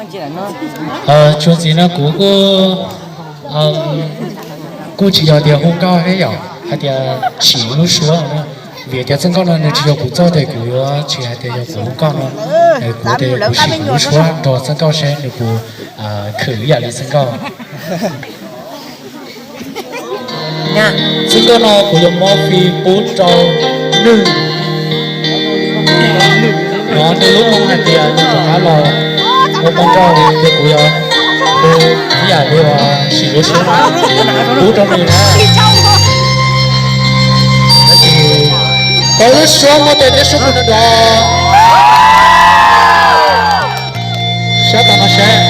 Txuas ntxiv no kuv kuj, kuj tsis yog tias hu nkauj thiab yom, hais tias sim lub suab na. Vim tias Txawj Nkauj no nws tsis yog kuv txawj ces kuv yuav tsis hais tias yog kuv hu nkauj no. Kuv tias kuv sim lub suab nrog Txawj Nkauj seb nws puas khwm ib yam li Txawj Nkauj. Txawj Nkauj no kuv yuav muab fee pub rau nws. Nws lub moo hais tias nws rov qab los ua poj nrauj ces kuv yuav hu ib yam li uas sim lub suab no pub rau nws na. Tau lub suab muaj tes thiab suab nrov. Sab tau no seb.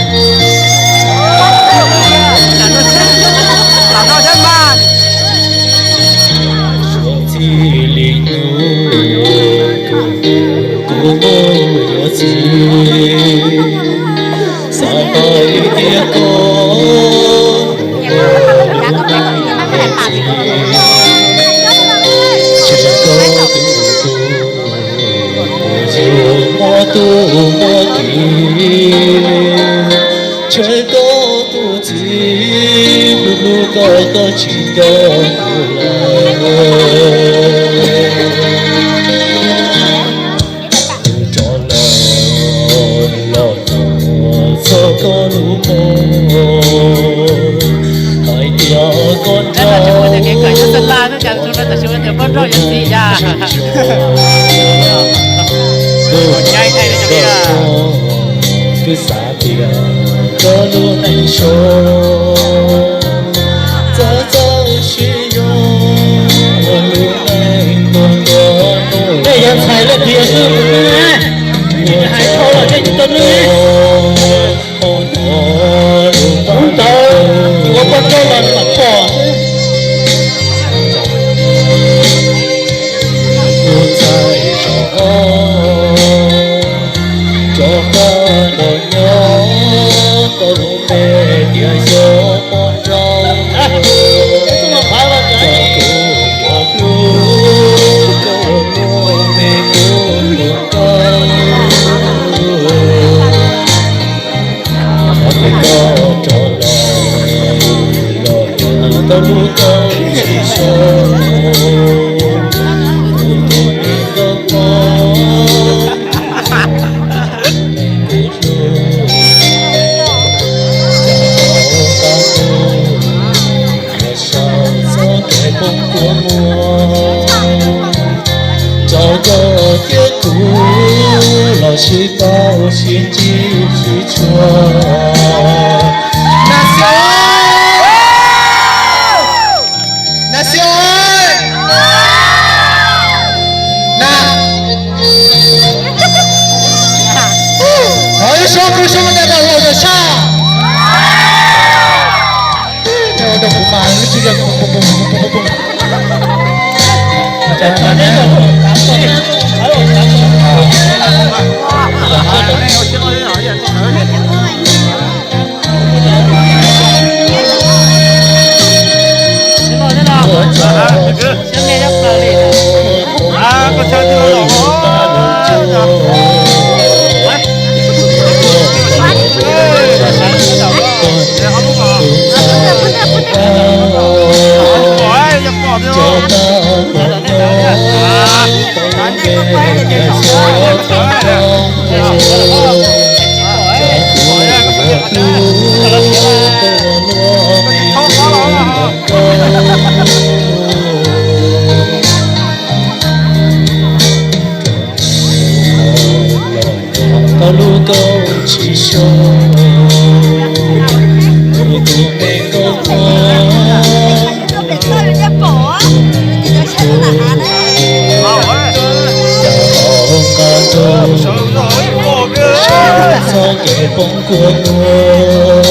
Txij li hnub kuv muaj yuav txiv, xav pom li tiag koj, tsis koj tus tus, yus muaj tus muaj kiv, tsis koj tus txiv, hlub hlub koj koj tsis nco kuv lawm. Rov los los txog koj lub moo, hais tias koj nrog kuv, kuv xav tias koj lub neej so txawj txawj sib yuav, lub neej tuag nto nub. Tej yog ntxhais leej twg yog nws, nws hais dhau los tej yus tau nws. Ub ntawd ua poj nrauj los nws mam pom. Kuv txhais zog rov qab los nyob tau lub npe tias yog poj nrauj, rau kuv yuav hlub koj lub npe kuv hlub koj. Qhov twg koj rov los, los nyob tau lub koj tsis so, kuv tus me nkauj mog, kuv hlub. Rau qab hnub yuav sau txoj kev poob kua muag, rau koj thiab kuv los sib paub sib ntsib sib tshua. Nas Xias, Nas Xias, Nas, thov ib suab kub suab ntev ntev rau hauv zos sab. Rau kuv mas lub tsis yog pum pum pum pum pum pum. Tau lub koj tsis so, kuv tus me nkauj mog, rau qab hnub yuav sau txoj kev poob kua muag,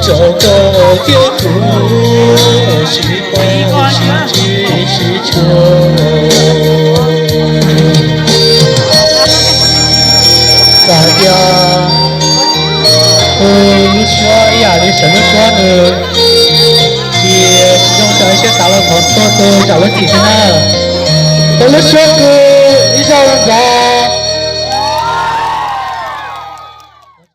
rau koj thiab kuv sib paub sib ntsib sib tshua. Txawm tias hu lub suab ib yam li sawv lub suab nws, ces tsis zoo rau siab xav los thov tuaj tu zam lub txim xwb na. Hu lub suab kws ib zaug ntxov.